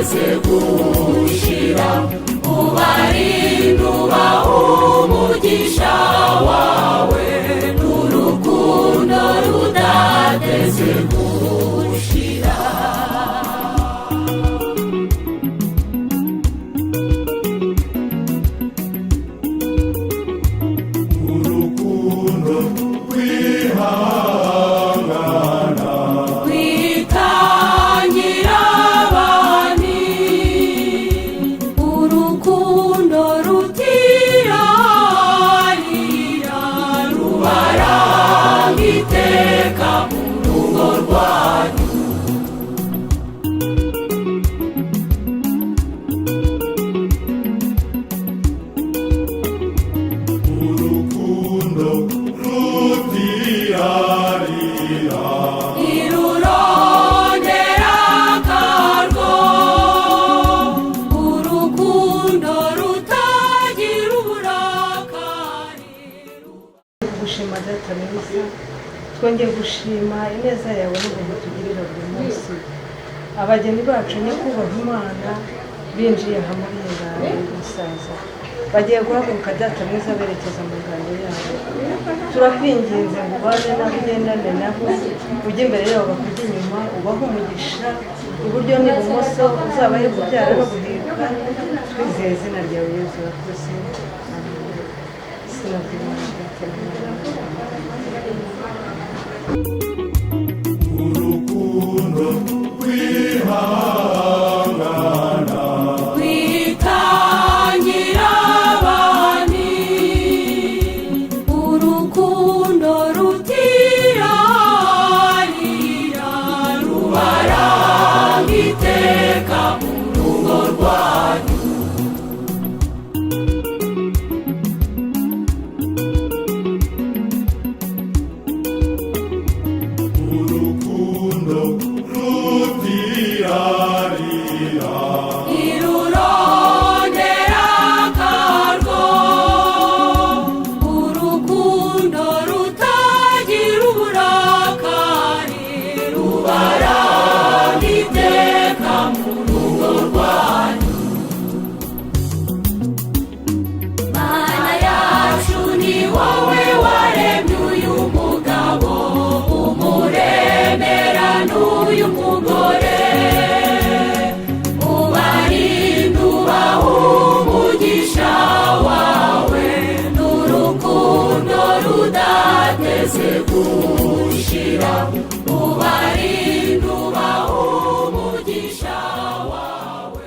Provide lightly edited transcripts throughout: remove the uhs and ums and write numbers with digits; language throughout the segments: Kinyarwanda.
Rudateze gushira, ubarinde, ubaha umugisha wawe n'urukundo rudateze gushira. Urukundo rwihangana, Kwitangira abandi, urukundo rutirarira, rubaranga iteka mu rugo rwanyu. Urukundo rutirarira, Irurondera akarwo, urukundo rutagira uburakari. Gushima Data mwiza, twongeye gushima ineza yawe n'ubuntu tugirira buri munsi. Abageni bacu, nyakubahwa Imana, binjiye aha muri iyi ngando y'umusaza, bagiye guhaguruka, Data mwiza, berekeza mu ngando yabo. Turakwinginze ngo ubane nabo, ugendane nabo, ujye imbere yabo bakujye inyuma, ubahe umugisha iburyo n'ibumoso, uzabahe kubyara no guheka. Twizeye izina ryawe Yezu, urakoze. Amen. Izina ry'Imana Data n'Umwana. Urukundo rwihangana, Kwitangira abandi, urukundo rutirarira, rubaranga iteka mu rugo rwanyu. Urukundo rutirarira, Irurondera akarwo, urukundo rutagira uburakari, rubaranga iteka mu rugo rwanyu. Mana yacu, ni wowe waremye uyu mugabo, umuremera n'uyu mugore. Ubarinde, ubaha umugisha wawe n'urukundo rudateze gushira. Ubarinde, ubaha umugisha wawe.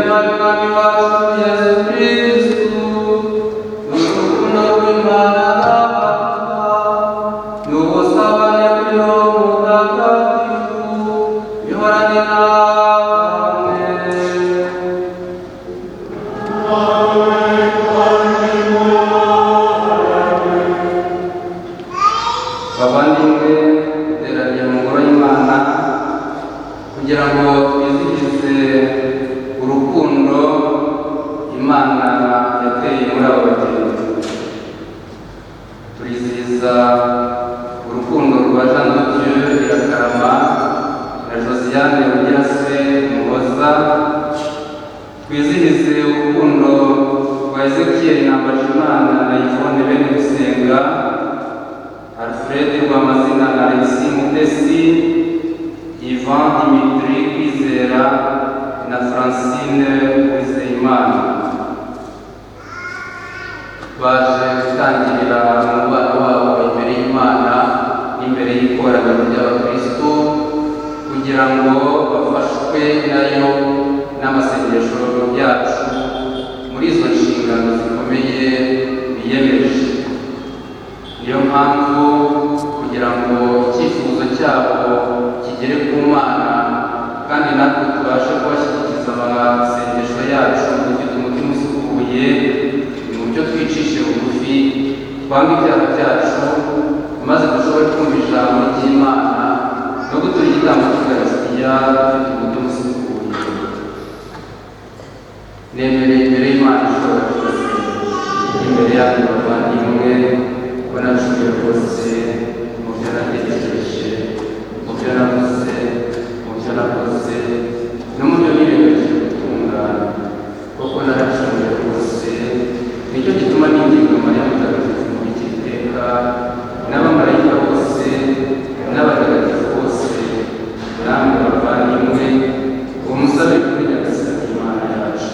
Inema y'Umwami wacu Yesu Kristu, n'urukundo rw'Imana Data, n'ubusabane kuri Roho Mutagatifu, bihorane namwe. Bavandimwe, duteraniye mu ngoro y'Imana kugira ngo twizihize urukundo Imana yateye muri abo bageni. Turizihiza urukundo rwa Jean de Dieu Irakarama na Josiane Ugirase Muhoza. Twizihize urukundo rwa Ezekiel Nambajimana na Yvonne Bene Gusenga, Alfred Rwamazina na Alexis Mutesi, Ivan Dimitri Kwizera na Francine Uwizeyimana. Baje gutangirira umubano wabo imbere y'Imana n'imbere y'ikoraniro ry'Abakristo kugira ngo bafashwe nayo n'amasengesho yacu muri izo nshingano zikomeye biyemeje. Niyo mpamvu kugira ngo icyifuzo cyabo kigere ku Mana kandi natwe tubashe kubashyigikiza amasengesho yacu dufite umutima usukuye, ni mu byo twicishe bugufi, twange ibyaha byacu, maze dushobore kumva ijambo ry'Imana no gutura igitambo cy'Ukarisitiya dufite umutima usukuye. Nemereye imbere y'Imana ishobora byose, imbere yanyu bavandimwe, ko nacumuye rwose mu byo natekereje, mu byo navuze, mu byo nakoze no mu byo nirengagije gutungana. Koko naracumuye rwose. Nicyo gituma ninginga Mariya Mutagatifu mubikira iteka, n'abamarayika bose n'abatagatifu bose, namwe bavandimwe, umusabe kuri Nyagasani Imana yacu.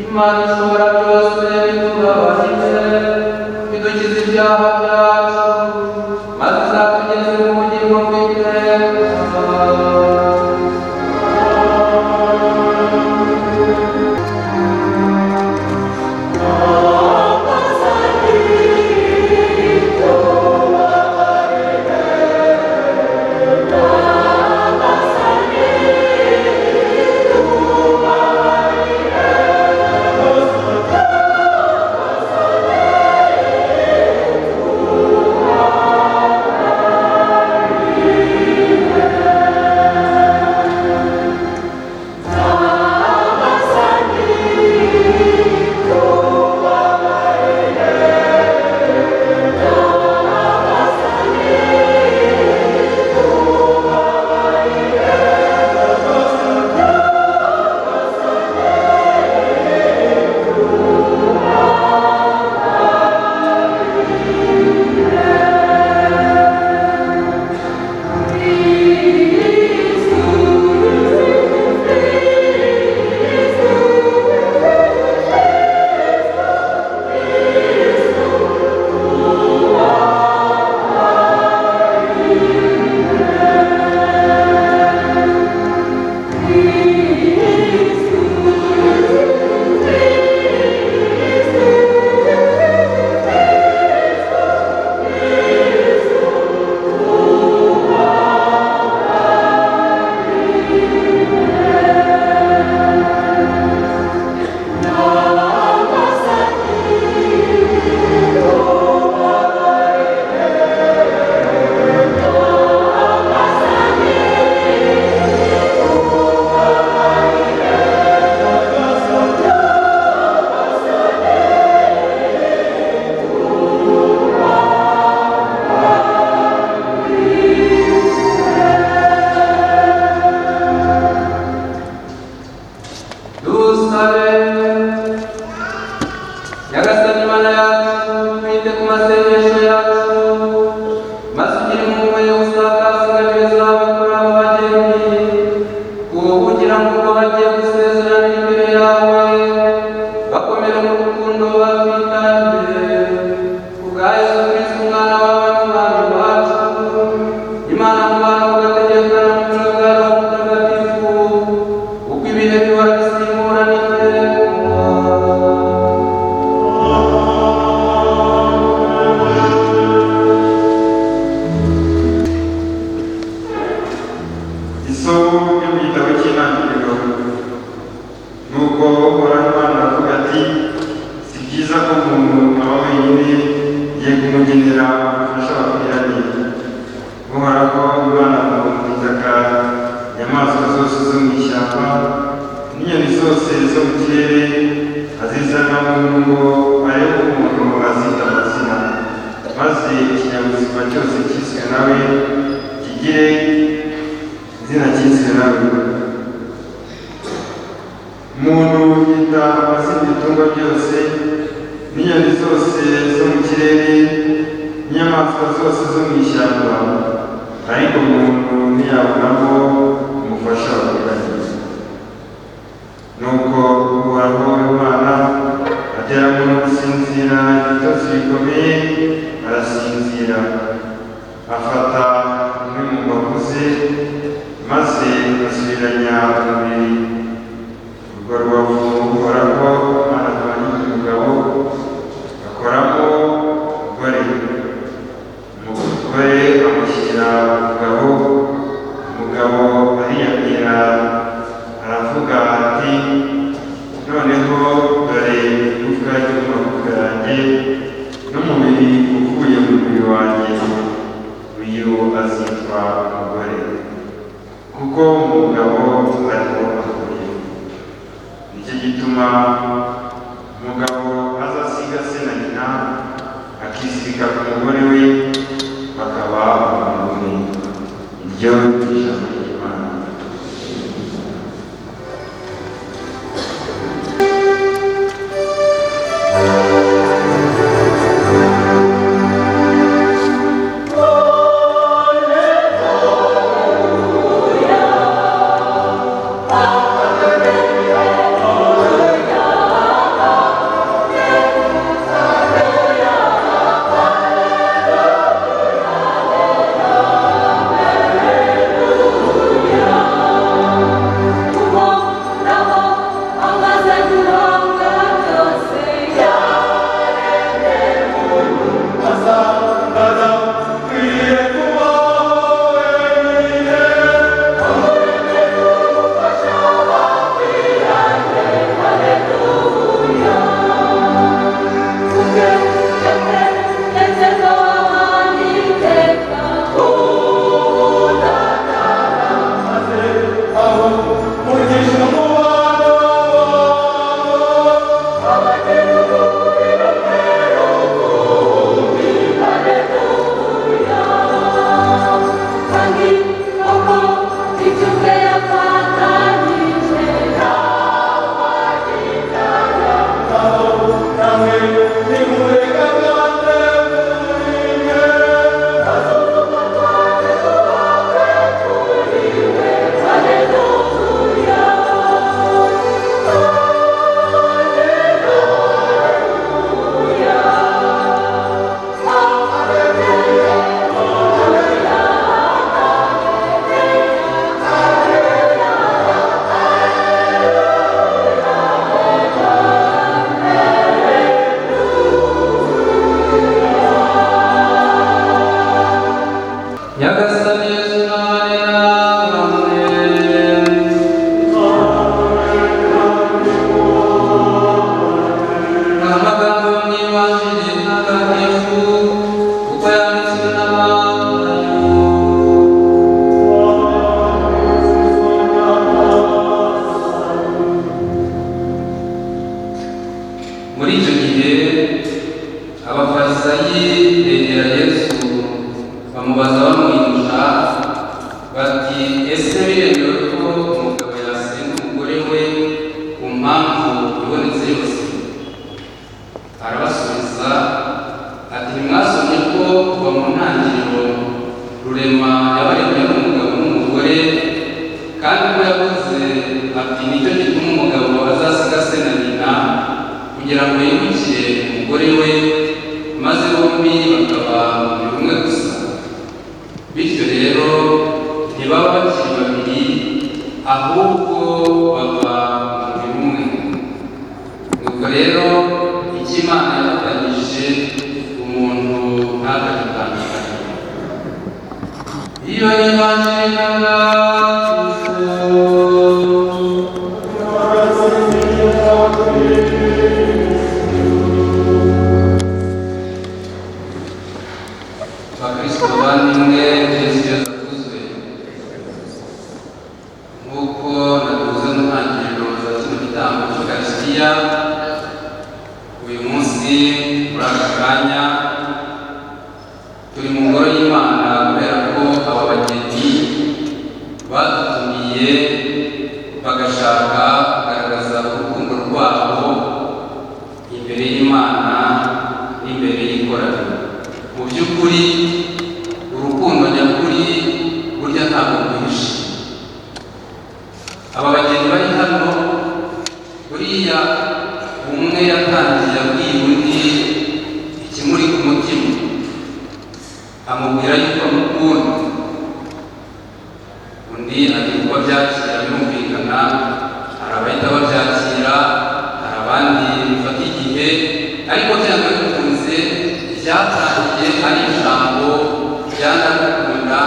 Imana ishobora byose itubabarire, idukize ibyaha byacu, maze izatugeze mu bugingo bw'iteka. Thank Izana muntu ngo arebe umuntu azita amazina, maze ikinyabuzima cyose cyiswe nawe kigire izina cyiswe nawe. Umuntu yita amazina ibitungwa byose n'inyoni zose zo mu kirere n'inyamaswa zose zo mu ishyamba, ariko umuntu ntiyabonamo umufasha bakwiranye. Nuko Uhoraho Imana atera umuntu gusinzira ibitotsi bikomeye, arasinzira. Afata imwe mu mbavu ze maze asubiranya umubiri. Urwo rubavu Uhoraho Imana avanye umugabo akoramo umugore, umugore amushyira umugabo. Umugabo ariyamira aravuga ati: noneho dore igufwa ryo mu magufwa yanjye n'umubiri uvuye mu mubiri wanjye, uyu azitwa umugore, kuko umugabo ariho avuye. Nicyo gituma umugabo azasiga se na nyina akizirika ku mugore we, bakaba umubiri umwe. Iryo ni ijambo ry'Imana. Nyagasani Yesu n'abane namwe. Amagambo yo mu Ivanjiri ntagatifu uko yanditswe na Matayo. Muri icyo gihe abafarisayi begera Yesu bamubaza bamwica bati: ese biremewe ko umugabo yasenga umugore we ku mpamvu ibonetse yose? Arabasubiza ati: ntimwasomye ko kuva mu ntangiriro Rurema yabaremye ari umugabo n'umugore, kandi ko yavuze ati: nicyo gituma umugabo azasiga se na nyina kugira ngo yimukire umugore we, maze bombi bakaba umubiri umwe gusa. Bityo rero ntibaba bakiri babiri, ahubwo baba umubiri umwe. Nuko rero icyo Imana yafatanyije umuntu ntakagitandukanye. Iyo ni Ivanjiri ntagatifu. Bakristo bavandimwe, Yesu Yesu akuzwe. Nk'uko nabivuze mu ntangiriro za kino gitambo cy'Ukarisitiya, Munsi, muri aka kanya, turi mu ngoro y'Imana kubera ko aba bageni badutumiye, bagashaka kugaragaza urukundo rwabo imbere y'Imana n'imbere y'ikoraniro. Mu by'ukuri, urukundo nyakuri burya ntabwo rwihishe. Aba bageni bari hano, buriya umwe yatangiye abwira undi ikimuri ku mutima, amubwira yuko amukunda. Undi agira uko abyakira. Birumvikana, hari abahita babyakira, hari abandi bifata igihe, ariko byanga bikunze byatangiye ari ijambo rya "ndagukunda"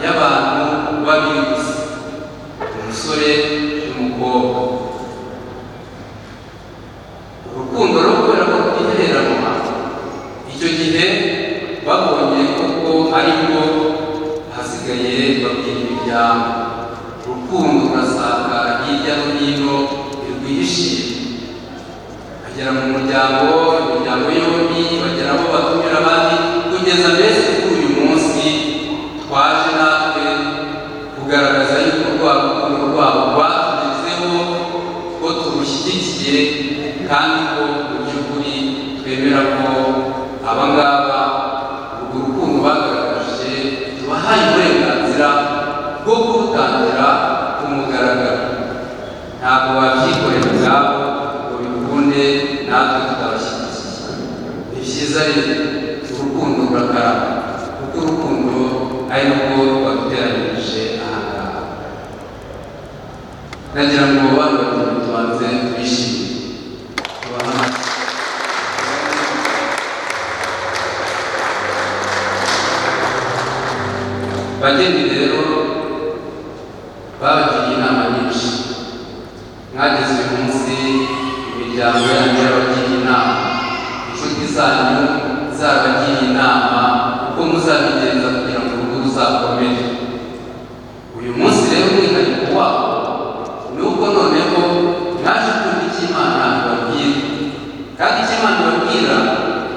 y'abantu babiri gusa, umusore n'umukobwa. Urukundo rwo kubera ko rutihereranwa, icyo gihe babonye koko ariko hasigaye babwira imiryango. Urukundo rurasakara hirya no hino, ntirwihishiye. Bagera mu muryango, imiryango yombi, bagera aho batumira abandi, kugeza mbese kuri uyu munsi twaje natwe kugaragaza yuko rwa rukundo rwabo rwatugezeho, ko turushyigikiye, kandi ko mu by'ukuri twemera ko aba ngaba urwo rukundo bagaragaje tubahaye uburenganzira bwo kurutangira ku mugaragaro. Ntabwo babyikorera ubwabo ngo bikunde natwe tutabashyigikiye. Ni byiza rero, urukundo rurakarama, kuko urukundo ari rwo rwaduteranyirije aha ngaha. Nagira ngo bano bageni tubanze twishime, tubahe amashyi. Bageni rero, babagiriye inama nyinshi. Mwageze uyu munsi, imiryango yanyu yarabagiriye inama, inshuti zanyu zarabagiriye inama uko muzabigenza kugira ngo urugo ruzakomere. Uyu munsi rero, umwihariko wabo ni uko noneho mwaje kumva icyo Imana ibabwira, kandi icyo Imana ibabwira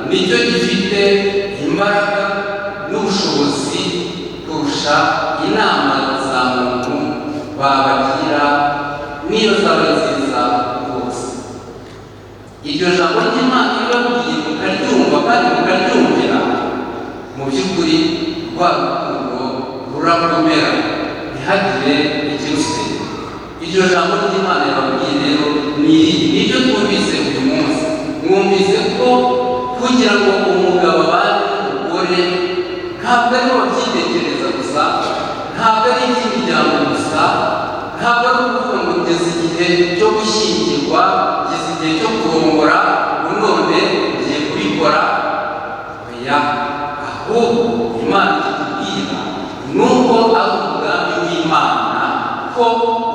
nicyo gifite imbaraga n'ubushobozi kurusha inama za muntu babagira, niyo zaba ari nziza rwose. Iryo jambo ry'Imana iyo babwiye mukaryumva kandi mukaryumvira, mu by'ukuri rwa rukundo rurakomera, ntihagire ikirusenya. Iryo jambo ry'Imana yababwiye rero ni iri, niryo twumvise uyu munsi. Mwumvise ko kugira ngo umugabo abane n'umugore ntabwo aribo babyitekereza gusa, ntabwo ari iby'imiryango gusa, ntabwo ari ukuvuga ngo ngeze igihe cyo gushyingirwa, ngeze igihe cyo kurongora, ngo none ngiye kubikora. Oya, ahubwo Imana ikitubwira ni uko ari umugambi w'Imana ko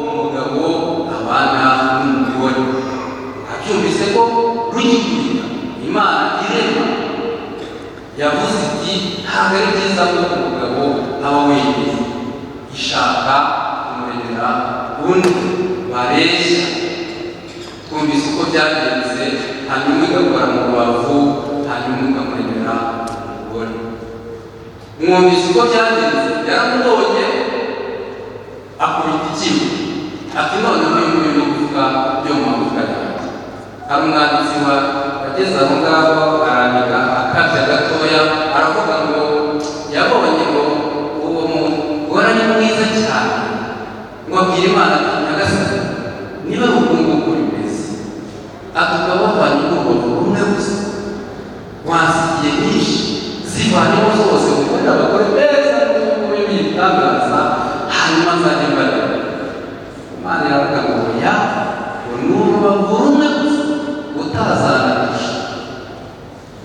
umugabo abana n'umugore. Abyumvise ko rugikubita Imana irema yavuze iti: "Ntabwo ari byiza ko umugabo aba wenyine." Ishaka kumuremera undi bareshya. Twumvise uko byagenze, hanyuma igakora mu rubavu, hanyuma ikamuremera umugore. Mwumvise uko byagenze, yaramubonye akubita ikibo, ati: "Noneho uyu nguyu ni igufwa ryo mu magufwa yanjye." Hari umwanditsi wageze aho ngaho arandika akabya gatoya, aravuga ngo yabonye ngo uwo mugore ari mwiza cyane, ngo abwira Imana ati: "Nyagasani, niba ari uku nguku bimeze, ati ukaba wavanye urubavu rumwe gusa, wansigiye nyinshi, zivanemo zose, ukorera abagore beza b'ibitangaza, hanyuma nzajya mbareba." Imana iravuga ngo: "Ya, ngo ni urubavu rumwe gusa utazananisha."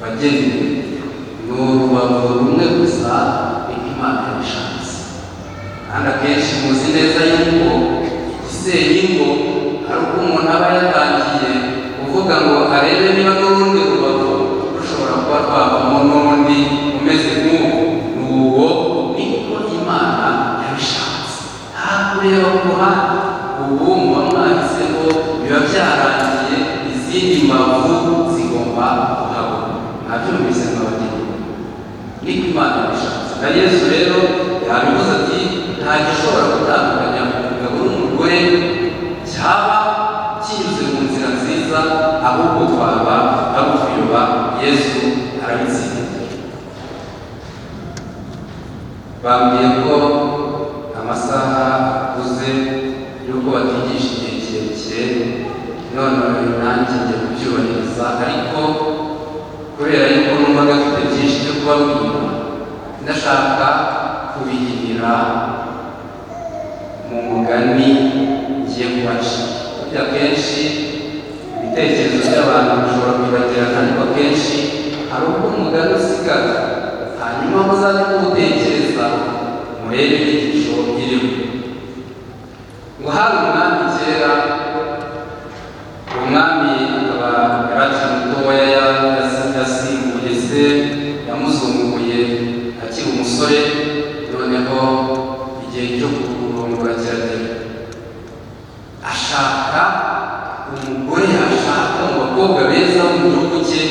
Bageni, ni urubavu rumwe gusa, niko Imana yabishatse. Kandi akenshi muzi neza yuko igisenya ingo ari uko umuntu aba yatangiye kuvuga ngo arebe niba n'urundi rubavu rushobora kuba rwavamo n'undi umeze nk'uwo. Ni uwo, niko Imana yabishatse, nta kureba ku ruhande. Ubu muba mwahisemo, biba byarangiye, izindi mbavu zigomba. Mwabyumvise mwabageni, niko Imana yabishatse. Na Yesu rero yabivuze ati nta gishobora gutandukanya umugabo n'umugore cyaba kinyuze mu nzira nziza, ahubwo kwaba ari ukuyoba. Yesu arabitsinda. Bambwiye ko amasaha akuze y'uko batigisha igihe kirekire, none nanjye ngiye kubyubahiriza, ariko kubera yuko numvaga mfite byinshi byo kubabwira, ndashaka kubihinira mu mugani ngiye kubacira. Burya akenshi ibitekerezo by'abantu bishobora kwibagirana, ariko akenshi hari ubwo umugani usigara, hanyuma muzajye muwutekereza murebe inyigisho irimo. Ngo hari umwami kera, uwo mwami akaba yari akiri mutoya, yasimbuye se, yamuzunguye akiri umusore, noneho igihe cyo kurongora kiragera, ashaka umugore yashaka mu bakobwa beza bo mu gihugu cye,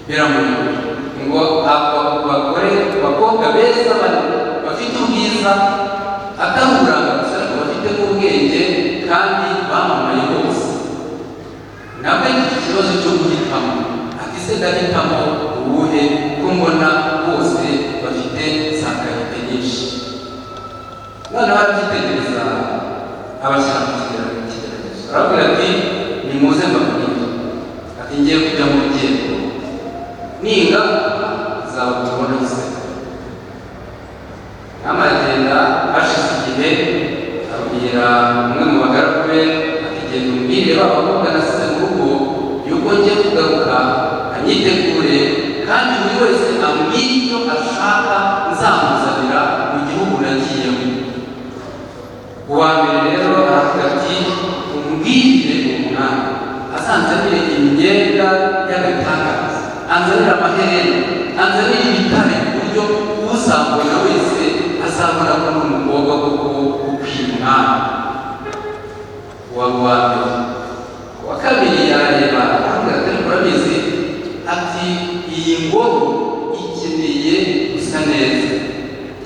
biramunanira. Ngo aba bagore, bakobwa beza bafite ubwiza atari uburanga gusa, ariko bafite n'ubwenge kandi bamamaye hose, nabwo iki kibazo cyo guhitamo, ati se ndahitamo uwuhe ko mbona bose bafite za qualité nyinshi? Noneho arabyitegereza, abashyira mu kigeragezo, arababwira ati nimuze mbabwire, ati ngiye kujya mu rugendo, ningaruka nzabakubona giseka. Mwami aragenda, hashize igihe abwira umwe mu bagaragu be ati genda umbwire ba bakobwa nasize mu rugo yuko ngiye kugaruka, anyitegure, kandi buri wese ambwire icyo ashaka nzamuzanira mu gihugu nagiyemo. Uwa mbere rero aravuga ati umbwirire umwami azanzanire imyenda y'agatangaza, anzanire amaherena, anzanire ibitare, ku buryo uzambona wese azabona ko ndi umukobwa koko ukwiye umwami. Uwa wa mbere. Uwa kabiri arareba, aravuga ati ariko urabizi, ati iyi ngoro ikeneye gusa neza,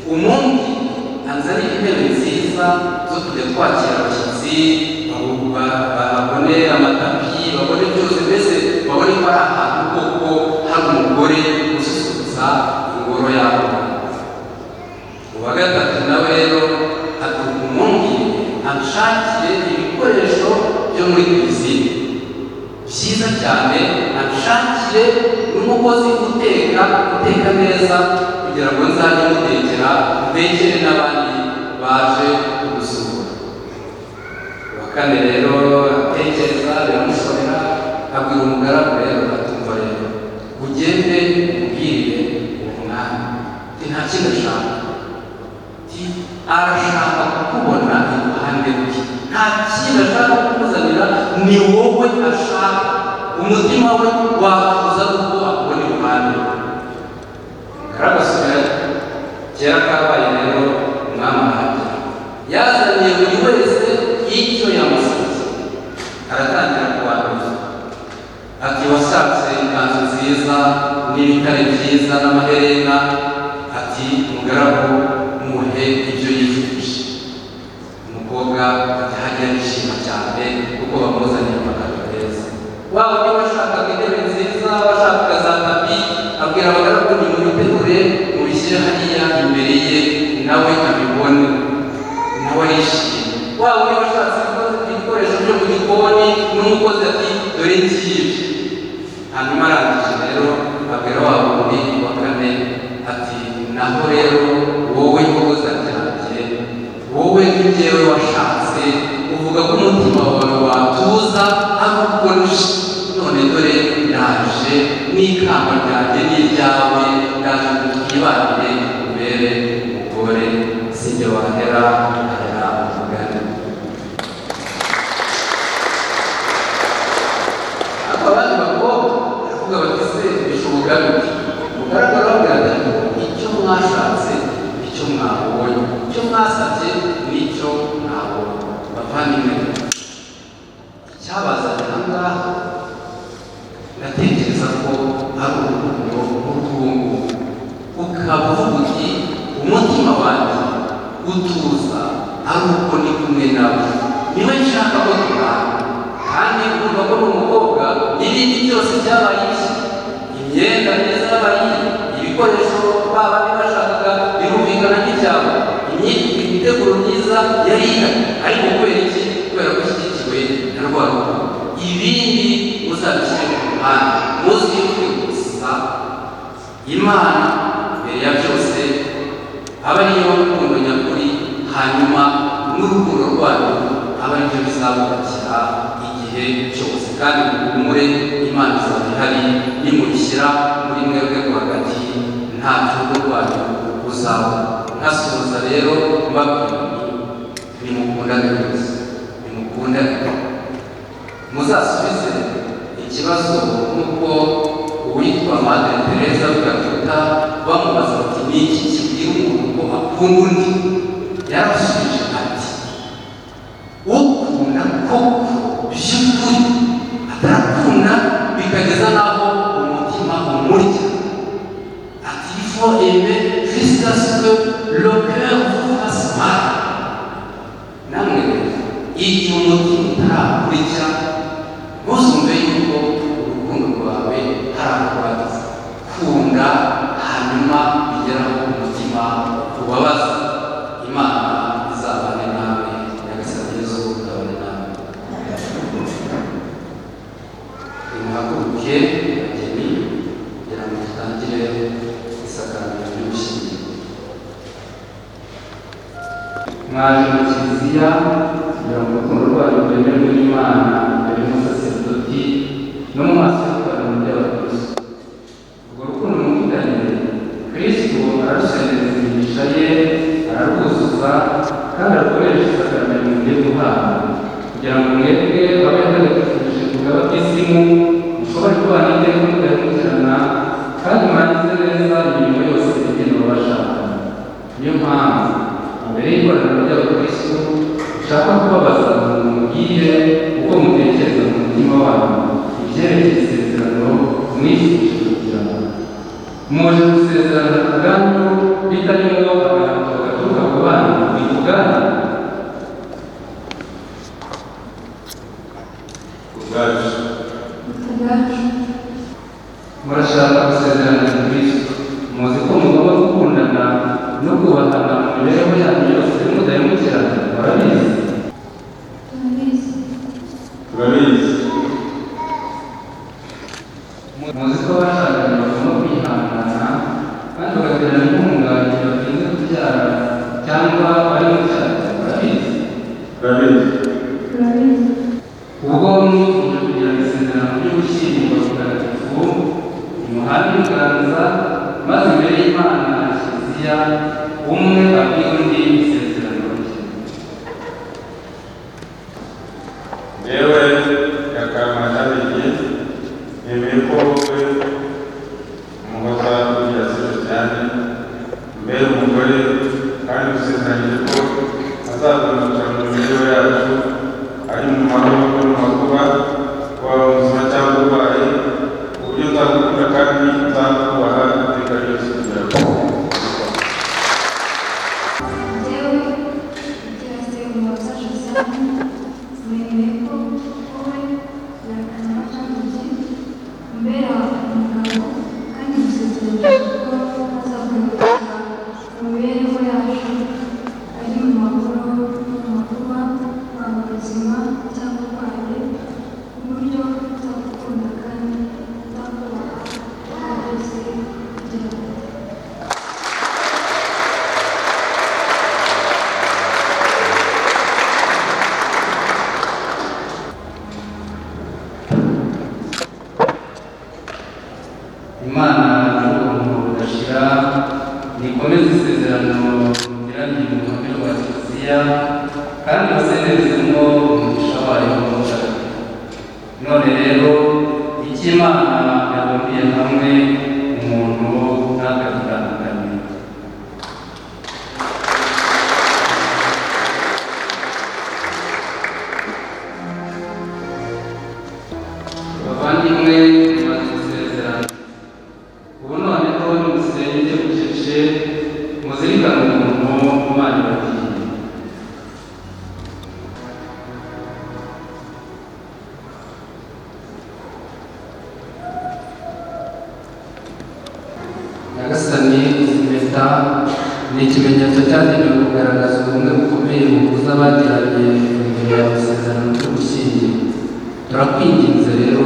umumbwire anzanire intebe nziza zo kujya twakira abashyitsi, babone amatapi, babone byose, mbese babone ko ari ahantu koko hari umugore ususurutsa ingoro yabo. Uwa gatatu nawe rero ati umumbwire anshakire ibikoresho byo muri cuisine byiza cyane, anshakire n'umukozi uteka neza, kugira ngo nzajye mutekera, ntekere n'abandi baje kudusura. Uwa kane rero atekereza, biramushobera, abwira umugaragu rero atumva rero ugende umubwirire uwo mwami ati nta kindi ashaka, ati arashaka kukubona iruhande rwe, nta kindi ashaka kukuzanira, ni wowe ashaka, umutima we wakuza kuko akubona iruhande rwe. Umugaragu asubirayo. Kera kabaye rero umwami arahagera, yazaniye buri wese icyo yamusabye. Aratangira kubanduza ati washatse ikanzu nziza n'ibitare byiza n'amaherena, ati umugaragu muhe ibyo yifuje. Umukobwa ati hajya yishima cyane kuko bamuzaniye amakanzu meza. Waba niba washakaga intebe nziza, washakaga za tapi, abwira abagaragu ni mubitegure mubishyire hariya imbere ye nawe abibone, nawe arishimye. Waba niba washatse ibikoresho byo mu gikoni n'umukozi, ati dore ngibi. Hanyuma arangije rero abwira wa wundi wa kane ati naho rero wowe mbogoza ryanjye, wowe njyewe washatse, uvuga ko umutima wawe watuza ari uko nje, none dore ndaje n'ikamba ryanjye n'iryawe, ndaje ngo twibanire, ubere umugore. Sinjye wahera ahera umugani. Ariko abandi bakobwa baravuga bati se bishoboka bite? Umugaragu arababwira ati icyo mwashatse icyo mwabonye, icyo mwasabye nicyo mwabonye. Bavandimwe, icyabazanye aha ngaha ndatekereza ko ari urukundo. Ukaba uvuga uti umutima wanjye utuza ari uko ndi kumwe nawe, niwe nshaka ko tubana. Kandi urumva ko ni umukobwa, n'ibindi byose byabaye ibye, imyenda myiza yabaye iye, ibikoresho baba bashakaga birumvikana nk'icyabo, imiteguro myiza yari ihari. Ariko kubera iki? Kubera ko ishyigikiwe na rwa rukundo. Ibindi muzabishyire ku ruhande, muzibuke gusa Imana mbere ya byose, aba ariyo rukundo nyakuri, hanyuma n'urukundo rwanyu aba aribyo bizabubakira igihe cyose. Kandi muhumure, Imana izaba ihari nimubishyira muri mwebwe rwagati, nta cyugo rwanyu ruzaba. Nkasoza rero mbabwira nti nimukundane rwose, nimukundane. Muzasubize ikibazo nk'uko uwitwa Madre Teresa Calcutta bamubaza bati ni iki kibwira umuntu ko akunda undi, yarasubije ati ukunda koko by'ukuri atarakunda bikageza n'aho umutima umurya. Ati il faut aimer jusqu'à ce que le cœur vous fasse mal. Namwe rero igihe umutima utarakurya, ntuzumve yuko urukundo rwawe hari aho rwageze. Kunda hanyuma bigeraho umutima ubabaza. Imana izabane nawe. Nyagasani Yezu abane nawe. Nimuhaguruke bageni kugira ngo dutangire isakaramentu ry'ubushyingirwa. Mwaje mu kiliziya kugira ngo urukundo rwanyu rwemerwe n'Imana imbere y'umusaseridoti no mu maso y'ikoraniro ry'abakristo. Urwo rukundo mufitanye, Kristo ararusendereza imigisha ye, ararwuzuza kandi arukoresha isakaramentu mugiye guhabwa, kugira ngo mwebwe abe yatagatifuje kubwa batisimu mushobore kubana iteka mudahemukirana kandi murangize neza imirimo yose igenewe abashakanye. Niyo mpamvu mbere y'ikoraniro ry'abakristo nshaka kubabaza ngo mubwire uko mutekereza mu mutima wanyu ibyerekeye isezerano mwifuje kugirana. Muje gusezerana ubwanyu bitarimo agahato gaturuka ku bana ubwanyu? Ubwacu. Ubwacu. Murashaka gusezerana na Kristo, muzi ko mugomba gukundana no kubahana mu mibereho yanyu yose mudahemukirana, murabizi? Turabizi. Turabizi. Muzi ko abashakanye bagomba kwihangana kandi bagaterana inkunga igihe batinze kubyara cyangwa bari mu cyago, murabizi? Turabizi. Turabizi. Ubwo mwifuje kugirana isezerano ry'ugushyingirwa mutagatifu, nimuhane ibiganza maze imbere y'Imana na kiliziya umwe abwire undi isezerano rye. Yewe Yakarama Jean, nemeye ko wowe Umuhoza Julius Josiane mbere umugore, kandi usezeranyije ko azaguhindukira mu mibereho yacu, ari mu mahoro no mu makuba, waba muzima cyangwa urwaye, ku buryo nzagukunda kandi nzakubaha iteka ryose kugera ku Njyewe Kirase Umuhoza Josiane, nemeye ko wowe Yakarama Jean de Dieu umbera umugabo, kandi ngusezeranyije ko azaguhindukira mu mibereho yacu, ari mu mahoro no mu makuba, waba muzima cyangwa urwaye, ku buryo nzagukunda kandi nzakubaha iteka ryose kugera ku Imana y'ubuntu budashira nikomeze isezerano mugiranye mu ruhame rwa kiliziya kandi basenderezemo umugisha wayo mutagatifu. None rero icyo Imana yabumbiye hamwe, umuntu ntakagitandukanye. Bavandimwe, mumaze gusezerana, ubu noneho nimusenge bucece. Nyagasani, izi mpeta ni ikimenyetso cyagenewe kugaragaza ubumwe bukomeye buhuza abagiranye imbere yawe isezerano ryo gushyingirwa. Turakwinginze rero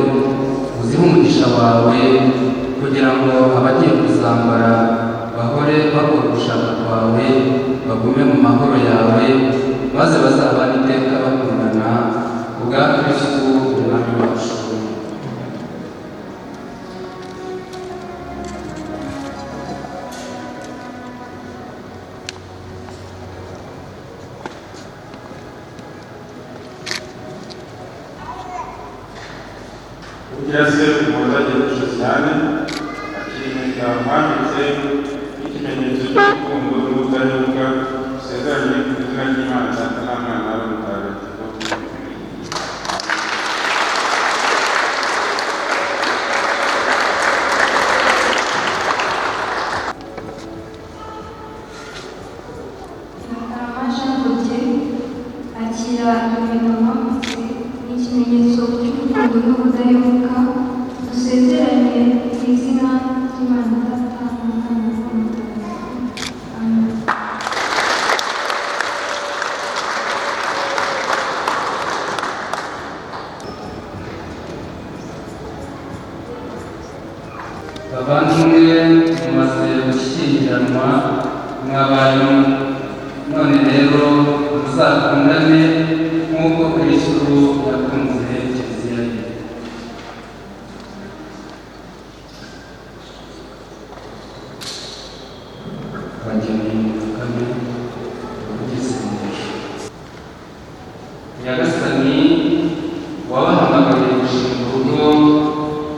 uzihe umugisha wawe kugira ngo abagiye kuzambara bahore bakora ugushaka kwawe, bagume mu mahoro yawe, maze bazabane iteka bakundana kubwa Kristu Umwami wacu. Ugira se Umuhoza Josiane, akira impeta mwambitse nk'ikimenyetso cy'urukundo n'ubudahemuka usezeranye mu izina ry'Imana Data na Mwana na Roho Mutagatifu. Irakarama Jean de Dieu, akira impeta mwambitse nk'ikimenyetso cy'urukundo n'ubudahemuka dusezeranye mu izina ry'Imana Data na Mwana na Roho Mutagatifu. Amen. Bavandimwe, mumaze gushyingiranwa mwabaye umwe. None rero muzakundane nk'uko Kristo yakunze Kiliziya ye. Abageni mupfukame tuvuge isengesho. Nyagasani, wabahamagariye gushinga urugo,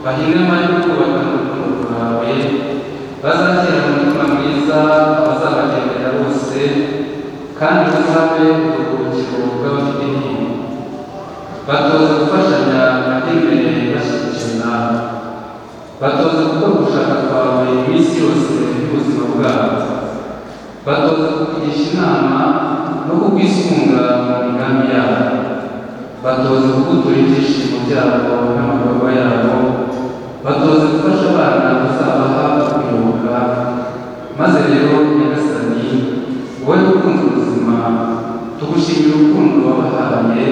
bahine amahirwe kubaka urukundo rwawe, bazakira umutima mwiza abazabagendera bose, kandi bazabe uburuhukiro bw'abafite intimba. Batoze gufashanya bajye imbere bashyigikiwe nawe. Batoze gukora ugushaka kwawe iminsi yose y'ubuzima bwabo. Batoze kukugisha inama no kukwisunga mu migambi yabo. Batoze kugutura ibyishimo byabo n'amagorwa yabo. Batoze gufasha abana uzabaha kuyoboka. Maze rero Nyagasani, wowe ukunda ubuzima, tugushimira urukundo wabahaye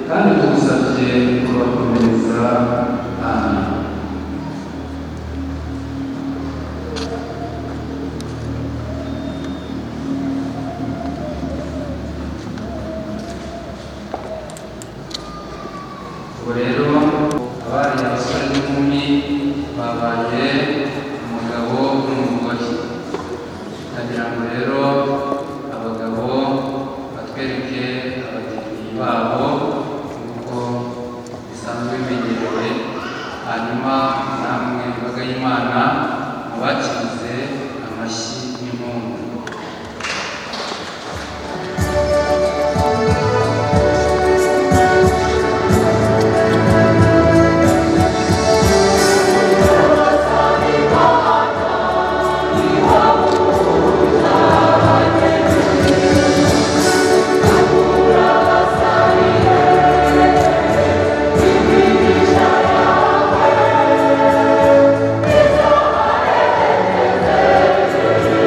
kandi tugusabye kubakomereza. Amen. Ubu rero abari abasore n'inkumi babaye umugabo n'umugore. Ndagira ngo rero abagabo batwereke abageni babo nk'uko bisanzwe bimenyerewe, hanyuma namwe imbaga y'Imana mubakirize amashyi n'impundu. Thank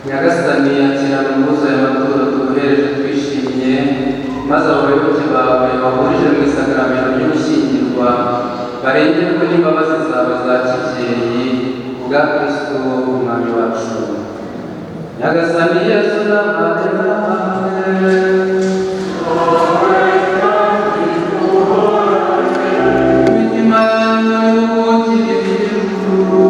Nyagasani, akirana ubwuzu aya maturo tuguhereje twishimye, maze abayoboke bawe bahurije mu isakaramentu ryo gushyingirwa barengerwe n'imbabazi zawe za kibyeyi kubwa Kristo Umwami wacu. Nyagasani Yesu n'abane nawe. Imitima yanyu iruhukire ijuru.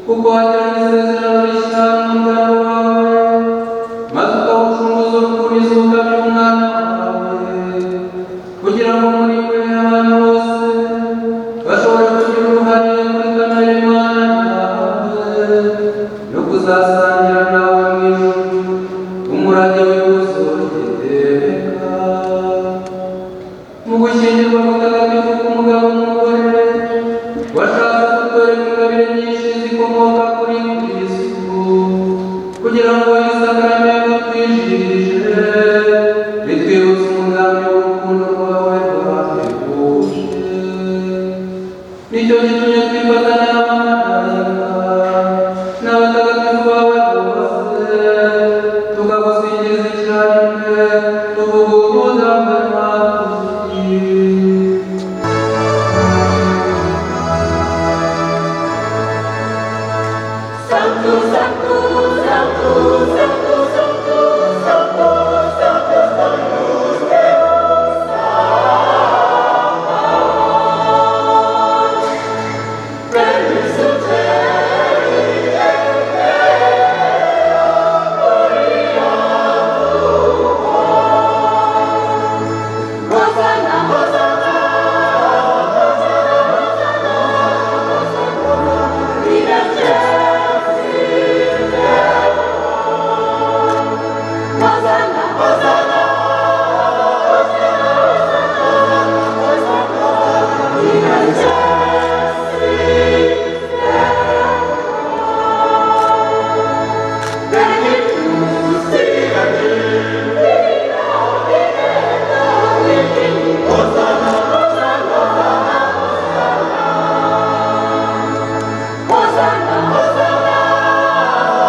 Kuko wagiranye isezerano rishya n'umugaragu wawe, maze ukawucunguza urupfu n'izuka by'umwana wawe, kugira ngo muri we abantu bose bashobore kugira uruhare muri kamere y'Imana yawe, no kuzasangira nawe mu ijuru umurage w'ikuzo ry'iteka. Mu gushyingirwa mutagatifu k'umugabo n'umugore, washatse kutwereka ingabire nyinshi zikomoka kuri Kristo, kugira ngo isakaramentu twijihije ritwibutse umugambi w'urukundo rwawe rwahebuje. Nicyo gitumye twifatanya n'abamarayika n'abatagatifu bawe bose, tukagusingiza icyarimwe tuvuga ubudahwema tuti: Sanctus, Sanctus, Sanctus, Sanctus, Sanctus, Sanctus, Sanctus, Sanctus Deus Sabaoth. Plenius in celi et terra gloria tua. Hosanna, Hosanna, Hosanna, Hosanna, Hosanna, in excelsis Deo. Hosanna, Hosanna, Hosanna, Hosanna, Hosanna, in excelsis Deo. Benedictus in Domine, Hosanna, Hosanna, Hosanna, Hosanna,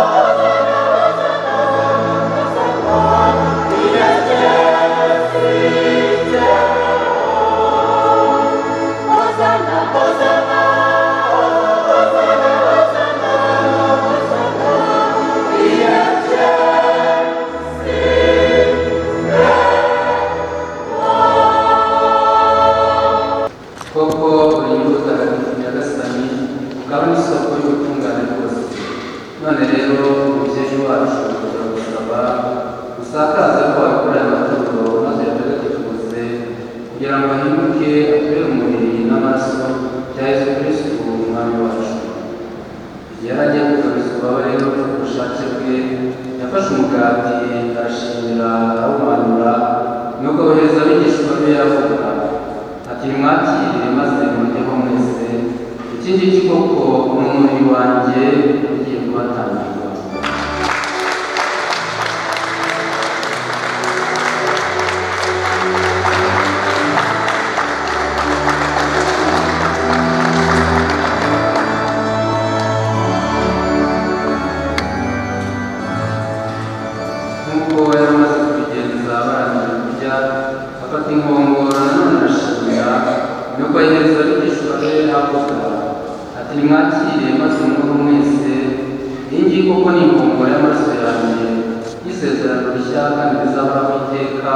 Hosanna, Hosanna, Hosanna, in excelsis Deo. Hosanna, Hosanna, Hosanna, Hosanna, Hosanna, in excelsis Deo. Koko uri nyir'ubutagatifu Nyagasani, ukaba n'isoko y'ubutungane bwose. None rero mubyeyi wacu, turagusaba usakaze ko wabikora aya maturo maze uyatagatifuze, kugira ngo ahinduke atubere umubiri n'amaraso bya Yesu Kristo Umwami wacu. Igihe yari agiye kugabiza ububabare n'urupfu ku bushake bwe, yafashe umugati arashimira, arawumanura, nuko awohereza abigishwa be avuga ati: "Nimwakire maze muryeho mwese, iki ngiki koko ni umubiri wanjye ugiye kubatangirwa." Nk'uko yari amaze kubigenza barangije kurya, afata inkongoro nanone arashimira, nuko ayihereza abigishwa be avuga ati: "Nimwakire maze munyweho mwese, iyi ngiyi koko ni inkongoro y'amaraso yanjye y'isezerano rishya kandi rizahoraho iteka,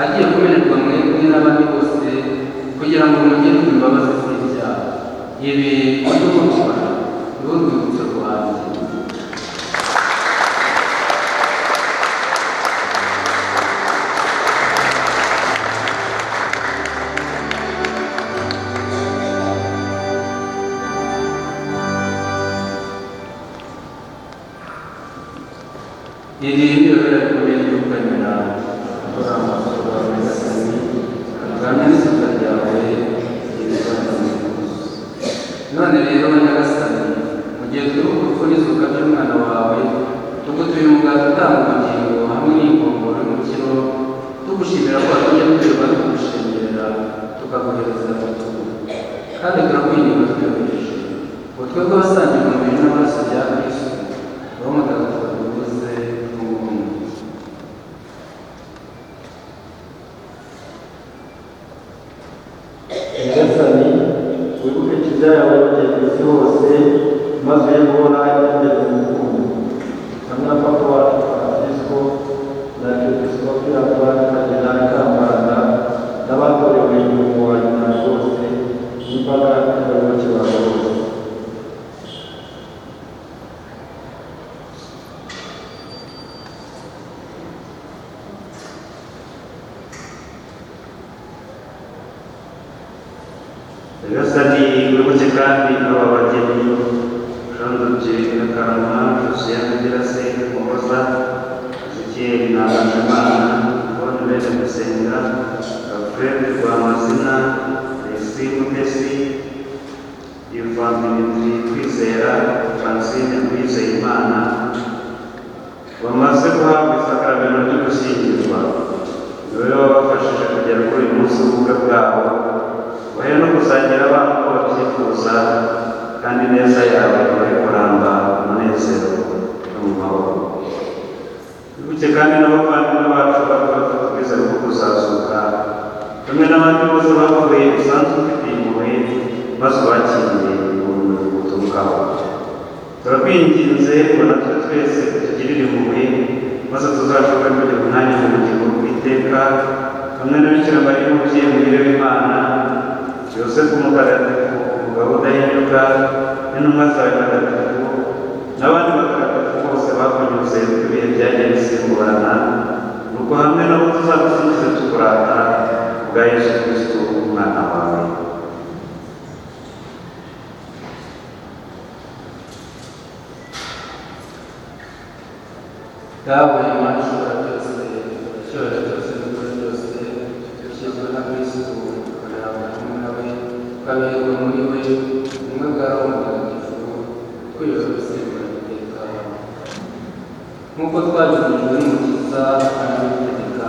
agiye kumenerwa mwebwe n'abandi bose kugira ngo mugirirwe imbabazi z'ibyaha. Ibi mujye mubikora ni urwibutso rwanjye." Iri ni iyobera rikomeye ryo kwemera gukora amasura nyagasani tugamya n'isuka ryawe ibibazo. None rero nyagasani, mu gihe twibuka urupfu n'izuka by'umwana wawe, tugutuye umugati utanga ubugingo hamwe n'inkongoro y'umukiro, tugushimira ko watumye twirirwa no kugushengerera tukaguhereza amaturo. Kandi turakwinginga twiyoroheje ngo twebwe abasangira umubiri n'amaraso bya Kristo, Roho Mutagatifu aduhuze n'ubumwe. Nyagasani, wibuke Kiliziya yawe yogeye ku isi hose, maze uhe guhora igendera mu rukundo hamwe na Papa wacu Francisco na Arkiyepiskopi Antoine Kardinali Kambanda n'abatorewe umurimo wa nyuma bose n'imbaga y'abayoboke bawe bose. Nyagasani, wibuke kandi aba bageni Jean de Dieu Nyakarama, Josiane Girasenge Muhoza, Ezekiel Ntabajimana, Bonne Bene Gusenga, Alfred Rwamazina, Alexis Mutesi, Yvan Dimitri Kwizera, Francine Uwizeyimana, bamaze guhabwa isakaramentu ryo gushyingirwa. Ni wowe wabafashije kugera kuri uyu munsi w'ubukwe bwabo, bahe no gusangira abana uko babyifuza, kandi neza yawe ibahe kuramba umunezero no mu mahoro. Wibuke kandi n'abavandimwe bacu bapfa ubwiza bwo kuzazuka, hamwe n'abandi bose bapfuye usanzwe ufitiye impuhwe, maze ubakiriye urumuri ruguturukaho. Turakwinginze ngo natwe twese utugirire impuhwe, maze tuzashobore kugira umwanya mu bugingo bw'iteka hamwe na Bikira Mariya umubyeyi muhire w'Imana, Yosefu mutagatifu umugabo udahinyuka, n'intumwa zawe ntagatifu, n'abandi batagatifu bose bakunyuze uko ibihe byagiye bisimburana, nuko hamwe nabo tuzagusingize tukurata kubwa Yesu Kristo umwana wawe. Dawe Imana ishobora byose, icyubahiro cyose n'ukuri byose, dushyizwe na Kristo, ukabihabwa hamwe nawe, ukabiherwa muri we, ubumwe bwa Roho Mutagatifu, twiyuzuza gusimbura iteka. Nk'uko twabigishijwe n'Umukiza akanabidutegeka,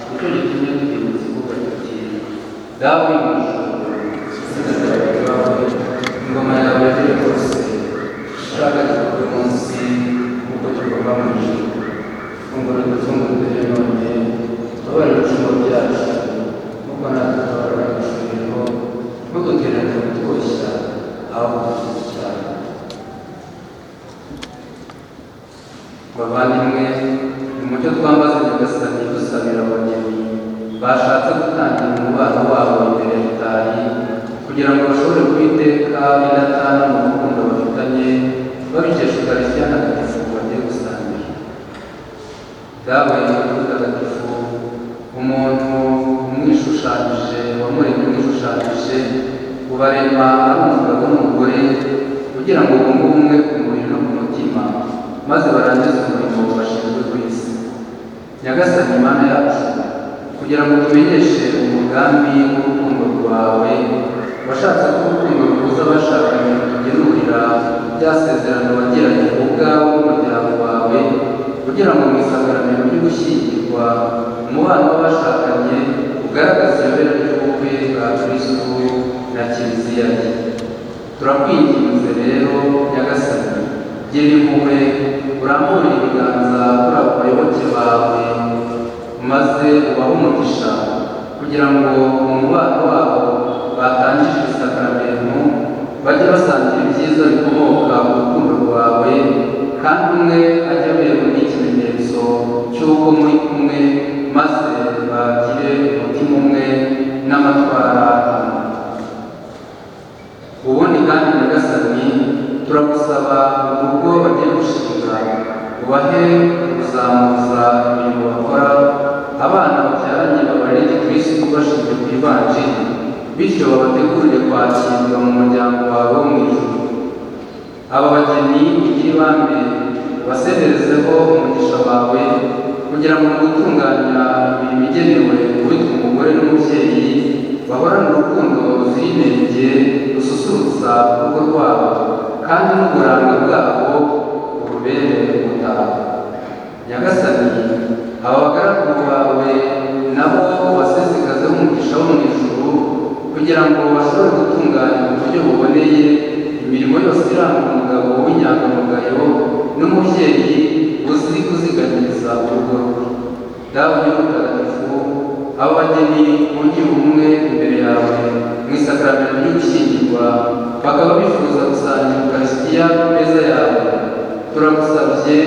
nicyo gitumye tugira ikivuga tuti: Dawe uri mu ijuru, izina ryawe ryubahwe, ingoma yawe yegere hose, ushaka gikorwe munsi nk'uko gikorwa mu ijuru. Ifunguro ridufungurire none, tubabarire ibicumuro byacu nk'uko natwe tubabarira abacumuyeho, ntudutererane mu bitwoshya, ahubwo udukize icyaha. Bavandimwe, nimucyo twambaze Nyagasani dusabira abageni bashatse gutangira umubano wabo imbere ya alitari, kugira ngo bashobore kuwiteka indatana mu rukundo bafitanye, babikesha Ukarisitiya ntagatifu bagiye gusangira. Dawe mutagatifu, umuntu umwishushanyije wamuremye umwishushanyije, ubarema ari umugabo n'umugore, kugira ngo bunge ubumwe ku mubiri no ku mutima, maze barangize umurimo bashinzwe ku isi. Nyagasani Mana yacu, kugira ngo tumenyeshe umugambi w'urukundo rwawe, washatse ko urukundo ruhuza abashakanye rutugenurira rya sezerano wagiranye ubwawe n'umuryango wawe, kugira ngo mu isakaramentu ry'ugushyingirwa umubano w'abashakanye ugaragaze iyobera ry'ubukwe bwa Kristo na Kiliziya ye. Turakwinginze rero Nyagasani, gira impuhwe, urambure ibiganza kuri abo bayoboke bawe, maze ubahe umugisha, kugira ngo mu mubano wabo batangije isakaramentu bajye basangira ibyiza bikomoka ku rukundo rwawe, kandi umwe ajye aberwa n'ikimenyetso cy'uko muri kumwe, maze bagire umutima umwe n'amatwara amwe. Ubundi kandi Nyagasani, turagusaba urugo bagiye gushinga, ubahe kuzamuza imirimo bakora, abana babyaranye babarere gikristu bashingiye ku ivanjiri, bityo babategurire kwakirwa mu muryango wawe wo mu ijuru. Aba bageni ugire ibambe Ubasenderezeho umugisha wawe kugira ngo mu gutunganya imirimo igenewe uwitwa umugore n'umubyeyi bahorane urukundo ruzira inenge rususurutsa urugo rwabo, kandi n'uburanga bwabo burubere umutako. Nyagasani, aba bagaragu bawe nabo ubasesekazeho umugisha wo mu ijuru kugira ngo bashobore gutunganya mu buryo buboneye imirimo yose iranga umugabo w'inyangamugayo n'umubyeyi uzi kuziganyiriza urugo rwe. Dawe Nyir'ubutagatifu, abo bageni bungiye ubumwe imbere yawe mu isakaramentu ry'ugushyingirwa, bakaba bifuza gusangira Ukarisitiya ku meza yawe, turagusabye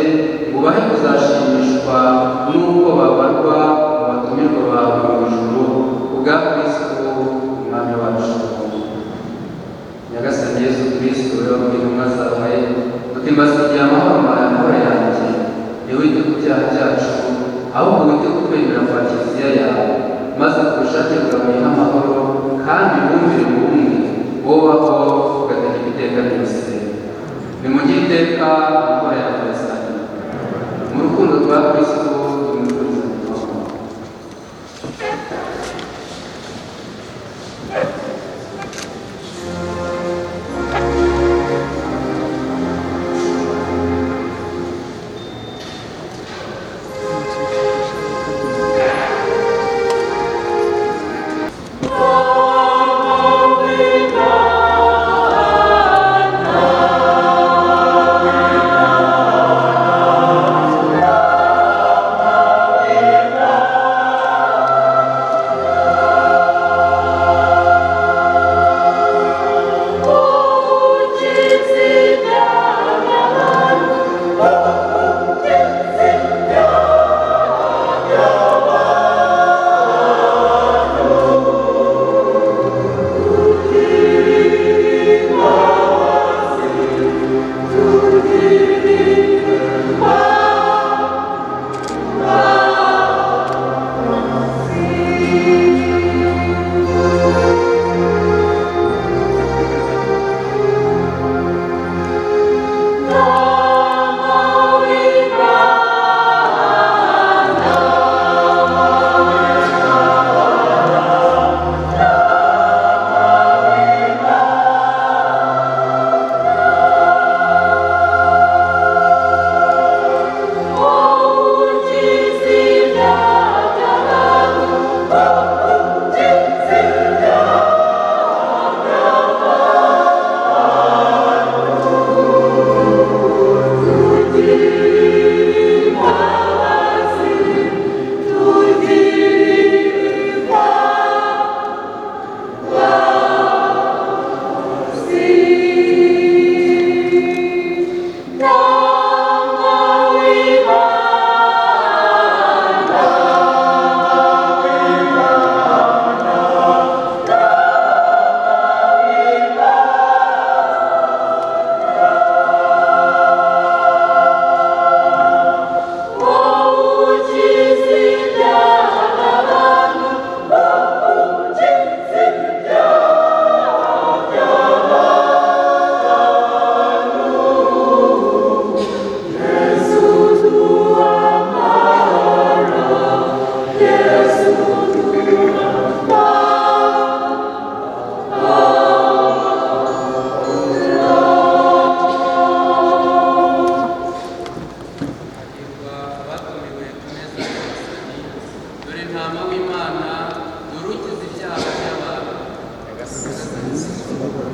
ngo ubahe kuzashimishwa n'uko babarwa mu batumirwa bawe mu ijuru kubwa Kristo Umwami wacu. Nyagasani Yesu Kristo, wowe wabwiye intumwa zawe uti: "Mbasigiye amahoro, mbahaye amahoro yanjye, ntiwite ku byaha byacu, ahubwo wite ku kwemera kwa Kiliziya yawe, maze ku bushake bwawe uyihe amahoro kandi wumvire mu bumwe, wowe ubaho ugategeka iteka ryose." Nimugire iteka amahoro ya Nyagasani. Mu rukundo rwa Kristo tumwifuriza amahoro. Hahirwa abatumiwe ku meza ya Nyagasani. Dore Ntama w'Imana, dore ukiza ibyaha by'abantu. Kristo.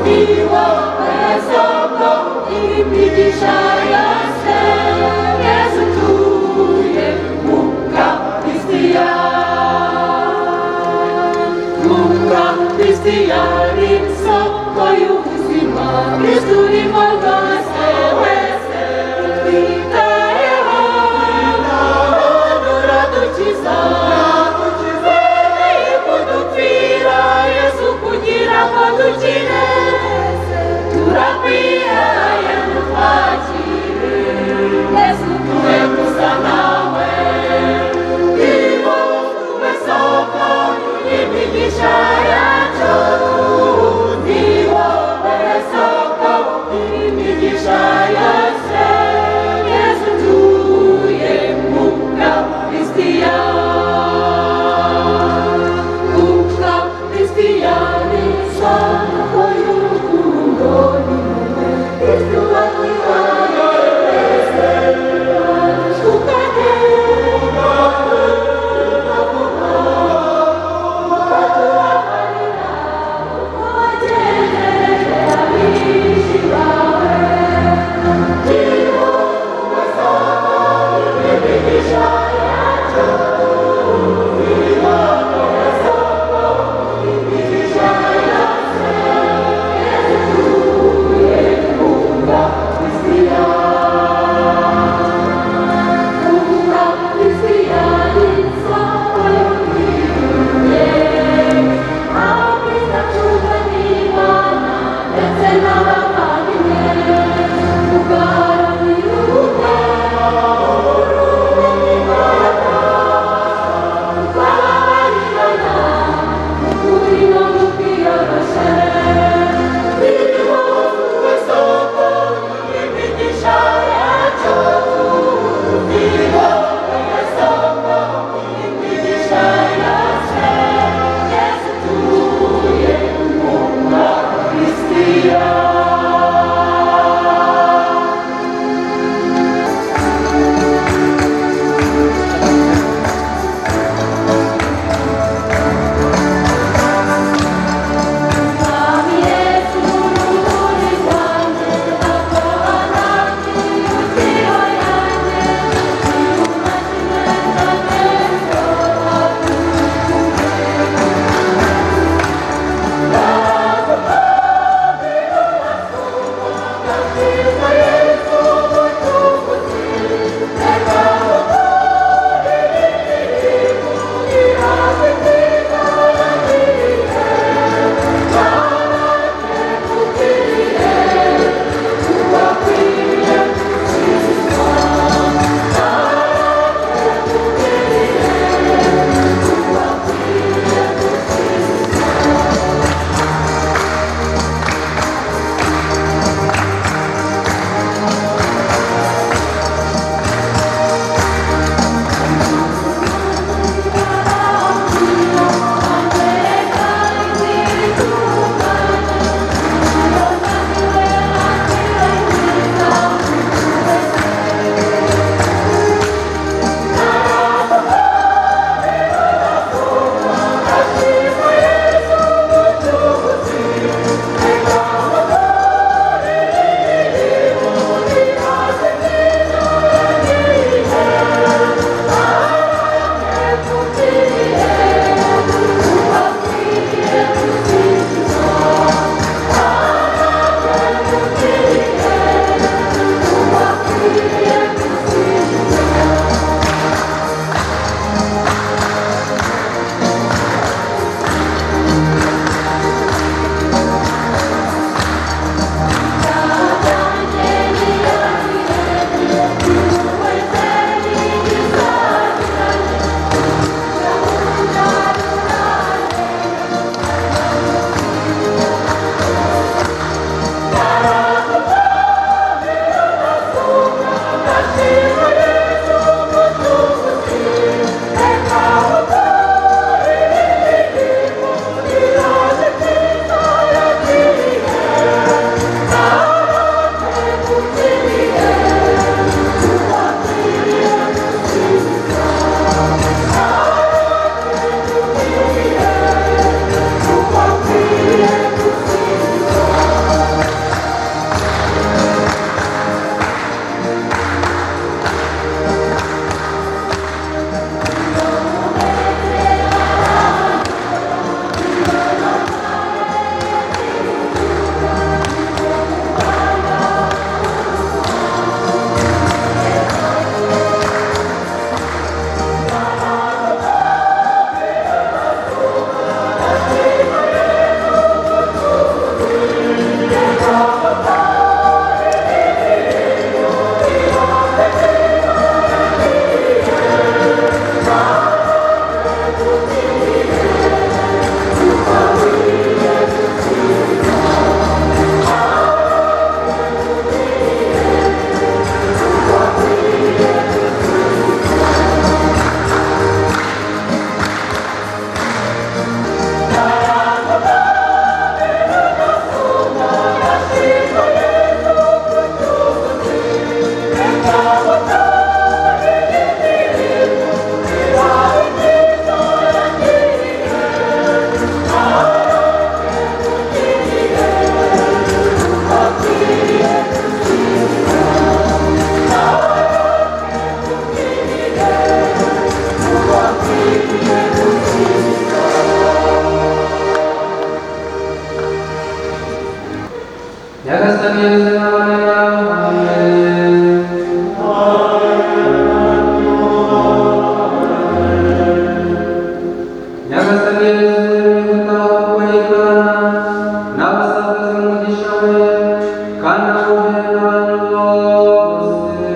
Ni wowe soko y'imigisha yose, Yesu utuye mu Ukaristiya. Ukaristiya ni isoko y'ubuzima, Kristo urimo rwose wese utwitayeho, none uradukiza, wemeye kudupfira Yesu kugira ngo dukire, turakwihaye mutwakire, Yesu tuwe gusa nawe, ni wowe soko y'imigisha yacu, ni wowe soko y'imigisha yose, Yesu utuye mu Ukaristiya. Ukaristiya ni isoko y'urukundo n'impuhwe, Kristo waduhaye wese, tukane ukatubabarira, uko wagendereje abishi bawe. Ni wowe soko y'imigisha yacu, ni wowe soko y'imigisha yose, Nyagasani Yezu n'abana namwe. Nyagasani Yezu yemeye gutaha kubayigana n'abasakaza umugisha we kandi abuhe n'abantu bose.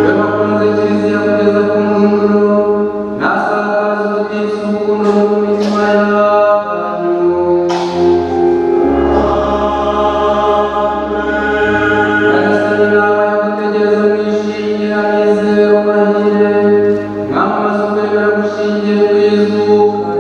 We bakunze Kiliziya kugeza ku ndunduro, nasakaza ubutitsa urukundo mu mitima yanyu. Nyagasani nawe yagutegereza mwishimye amizero mahire, mwamamaza ukwemera gushingiye ku izuba.